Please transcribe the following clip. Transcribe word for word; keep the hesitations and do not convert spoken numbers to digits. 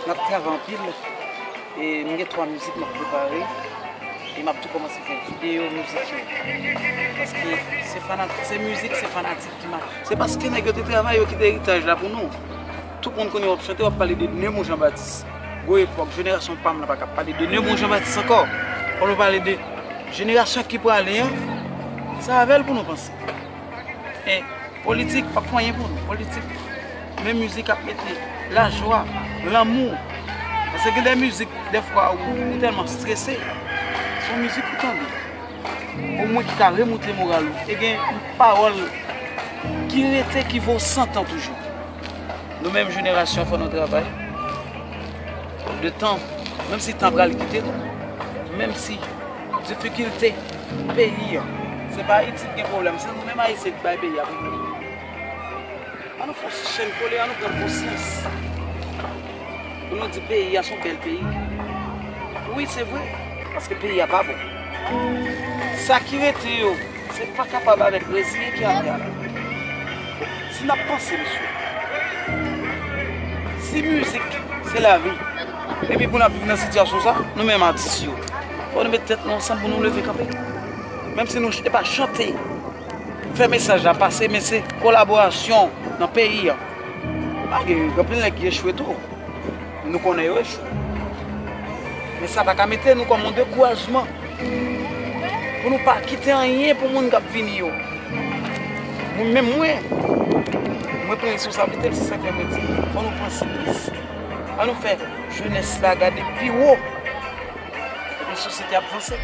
M ap travay anpil. E m gen twa mizik m ap prepare. E m ap tou kòmanse fè videyo mizik yo. Paske se fanat-, se mizik, se fanatik ki mache. Se paske nèg yo te travay, yo kite eritaj la pou nou. Tout moun konnen w ap chante, w ap pale de Nemou Jean Baptiste. Gwo epòk, jenerasyon pa m nan pa ka pale de Nemou Jean Baptiste ankò. Fò nou pale de jenerasyon ki prale an. Se avè l pou nou panse. E politik p ap fè anyen pou nou. Politik, men mizik ap mete lajwa, lanmou. Paske gen de mizik, dèfwa, ou, ou tèlman strese, se yon mizik ou tande. Omwen ki ka remoute moral ou. E gen pawòl ki rete, ki vo san tan toujou. Nou menm jenerasyon, fò nou travay. Letan, menm si tan pral kite nou, menm si difikilte peyi an, se pa Ayiti ki gen pwoblèm, se nou menm Ayisyen ki bay peyi a pwoblèm. An nou fè yon ti chenn kole, an nou pran konsyans. Pou nou di peyi a se yon bèl peyi. Wi, se vre, paske peyi a pa bon. Sa ki rete yo, se pa kapab avèk reziye ki atè a la. Si n ap panse, mesye, si mizik se lavi, epi pou n ap viv nan sitiyasyon sa, nou menm atis yo, fò nou met tèt nou ansanm pou nou leve kanpe. Menm si nou ch-, e pa chante, fè mesaj la pase, men se kolaborasyon nan peyi a. Pa gen, gen anpil nèg ki echwe tou. Nou konnen yo echwe. Men sa pa ka mete nou kòm yon dekourajman. Pou nou pa kite anyen pou moun k ap vini yo. Mwen menm mwen, mwen pran responsablite l, se sa k fè mwen di, fò nou panse plis. An nou fè jenès la gade pi wo. Epi sosyete ap vanse.